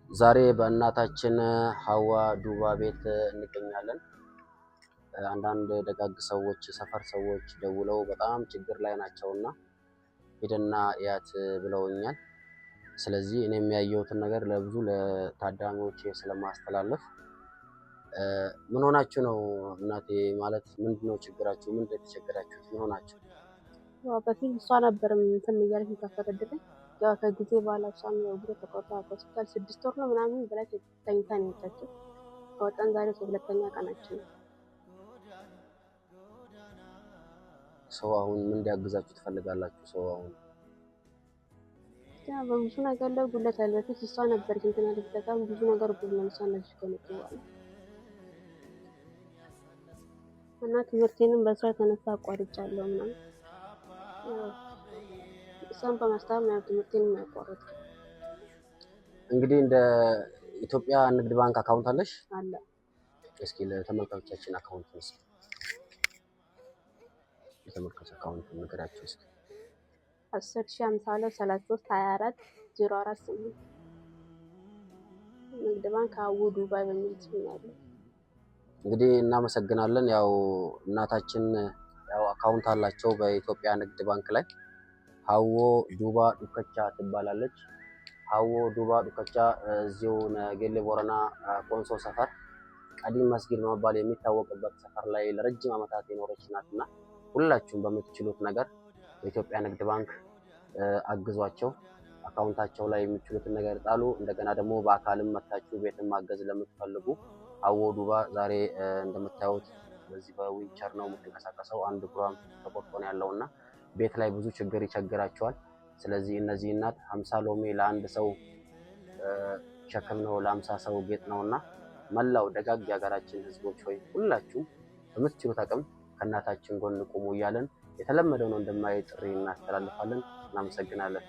ዛሬ በእናታችን ሀዋ ዱባ ቤት እንገኛለን። አንዳንድ ደጋግ ሰዎች፣ የሰፈር ሰዎች ደውለው በጣም ችግር ላይ ናቸውና ሂድና እያት ብለውኛል። ስለዚህ እኔም ያየሁትን ነገር ለብዙ ለታዳሚዎች ስለማስተላለፍ ምን ሆናችሁ ነው እናቴ? ማለት ምንድነው ችግራችሁ? ምንድን የተቸገራችሁት? ምን ሆናችሁ? ያው በፊት እሷ ነበር እንትን እያለች የምታስተዳድረኝ። ያው ከጊዜ በኋላ እሷም ያው እግሯ ተቆርጦ ከሆስፒታል 6 ወር ነው ምናምን በላይ ተኝታ ነው የወጣችው። ከወጣን ዛሬ ሁለተኛ ቀናችን ነው። ሰው አሁን ምን እንዲያግዛችሁ ትፈልጋላችሁ? ሰው አሁን ያው በብዙ ነገር ላይ ጉድለት አለ። በፊት እሷ ነበረች እንትን ያለች፣ አሁን ብዙ ነገር ጎድሏል። እሷ እነዚህ ከመጡ በኋላ እና ትምህርቴንም በእሷ የተነሳ አቋርጫለሁ ምናምን። ያው እሷን በማስታመም ያው ትምህርቴንም ያቋረጥኩት። እንግዲህ እንደ ኢትዮጵያ ንግድ ባንክ account አለሽ? አለ። እስኪ ለተመልካቾቻችን account እስኪ ለተመልካች account ንገሪያቸው እስኪ። 10,052 33 24 04 8 ንግድ ባንክ ሀዊ ዱባይ በሚል ስም ነው ያለው። እንግዲህ እናመሰግናለን። ያው እናታችን ያው account አላቸው በኢትዮጵያ ንግድ ባንክ ላይ፣ ሀዎ ዱባ ዱከቻ ትባላለች። ሀዎ ዱባ ዱከቻ እዚሁ ነገሌ ቦረና ኮንሶ ሰፈር ቀዲም መስጊድ በመባል የሚታወቅበት ሰፈር ላይ ለረጅም ዓመታት የኖረች ናትና ሁላችሁም በምትችሉት ነገር በኢትዮጵያ ንግድ ባንክ አግዟቸው። account ኣቸው ላይ የሚችሉትን ነገር ጣሉ። እንደገና ደግሞ በአካልም መታችሁ ቤትን ማገዝ ለምትፈልጉ ሀዎ ዱባ ዛሬ እንደምታዩት በዚህ በዊልቸር ነው የምትንቀሳቀሰው። አንድ እግሯም ተቆርጦ ነው ያለውና ቤት ላይ ብዙ ችግር ይቸግራቸዋል። ስለዚህ እነዚህ እናት 50 ሎሚ ለአንድ ሰው ሸክም ነው፣ ለ50 ሰው ጌጥ ነውና መላው ደጋግ የሀገራችን ሕዝቦች ሆይ ሁላችሁም በምትችሉት አቅም ከእናታችን ጎን ቁሙ እያለን የተለመደውን ወንድማዊ ጥሪ እናስተላልፋለን። እናመሰግናለን።